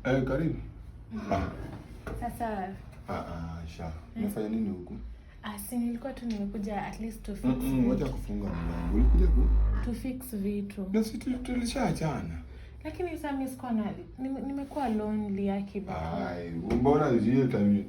Eh, karibu. Ah, Sasa ah, ah, sha. Unafanya nini huku? Ah, si nilikuwa tu nimekuja at least to fix Wacha vitu. Kufunga mlango. Ulikuja ku? To fix vitu. Na si tulishaachana. Lakini sasa mimi sikuwa na nimekuwa lonely yake baba. Ai, mbona hiyo time,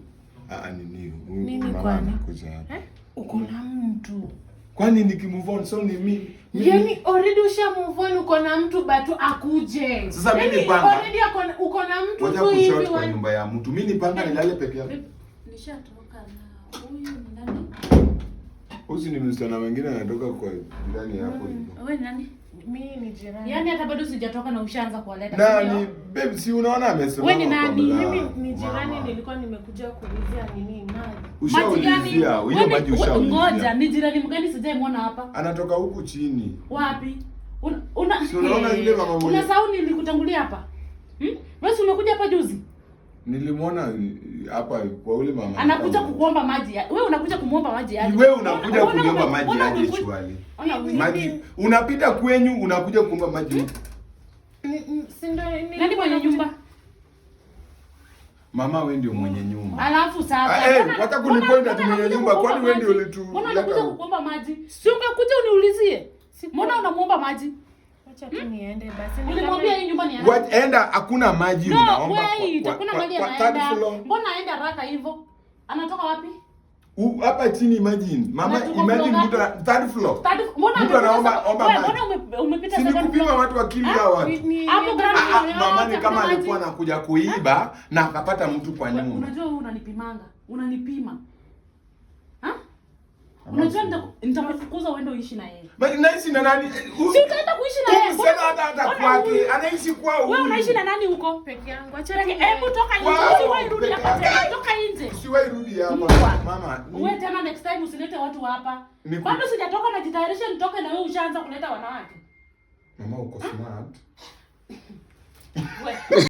ah ah, nini? Huyu Nini mama kwani? anakuja hapa. Eh? Uko na mtu. Kwani nikimove on, so ni mimi? Yaani already usha move on, uko na mtu, but akuje. Sasa mimi Yaani panga. already uko na mtu Wacha tu hivi kushout kwa nyumba ya mtu. Mimi nipanga nilale peke yangu. Nishatoka na huyu ni nani? Huyu ni msichana mwingine anatoka kwa jirani hapo hivyo. Wewe ni nani? Mimi ni jirani. Yaani hata bado sijatoka na ushaanza kuwaleta. Nani? Sindio? Babe, si unaona amesimama Wewe ni kwa nani? mlango. Mimi ni jirani, Mama. nilikuwa nimekuja kuulizia nini, maji. Maji gani? Ushaulizia, hiyo Wewe maji ushaulizia. Ngoja, ni jirani mgani sijaimwona hapa? Anatoka huku chini. Wapi? Una Si unaona yule mama mwenye- Unasahau nilikutangulia hapa? Hmm? Wewe si umekuja hapa juzi? Nilimwona hapa kwa ule mama. Anakuja kukuomba maji. Wewe unakuja kumuomba maji aje? Wewe unakuja kuniomba maji Mbona aje chwali? Ona huyu. Maji unapita kwenyu, unakuja kuomba maji huku. Si ndio Nani nilikuwa mwenye nyumba? Mama, wewe ndio mwenye nyumba. Alafu sasa. Ah, eh, wacha kunipoint ati Mbona mwenye anakuja nyumba, kwani kukuomba wewe ndio maji? Mbona anakuja kukuomba maji? Si ungekuja uniulizie? Mbona unamuomba maji? Wacha tu niende basi. Ni Ulimwambia hii nyumba ni ya nani? What, enda, hakuna maji No, unaomba wait, hakuna kwa mali kwa third anaenda. floor. Mbona aenda haraka hivyo? Anatoka wapi? Hapa chini, imagine. Mama, Na tuko imagine floor mtu third floor. Mbona Mtu amepita anaomba omba Wewe, maji. mbona umepita Si ni second kupima floor? watu akili hao watu. Hapo ground Ah, ah, floor mama yote ni kama hakuna alikuwa maji. anakuja kuiba na akapata mtu kwa nyumba. Unajua wewe unanipimanga. Unanipima. Ha? Unajua nitakufukuza uende uishi na yeye. But naishi na nani? Si utaenda kuishi na yeye. Msichana hata Mbona kwake huyu? anaishi kwao. Wewe Huyu. unaishi na nani huko? Peke yangu. Acha tu Hebu toka nje. Wow, Usiwahi rudi peke hapa yake. tena. Toka nje. Usiwahi rudi hapa. Mbwa. Mama, Wewe tena next time usilete watu hapa. Bado sijatoka, najitayarisha nitoke na wewe ushaanza kuleta wanawake. Mama, uko smart. Wewe.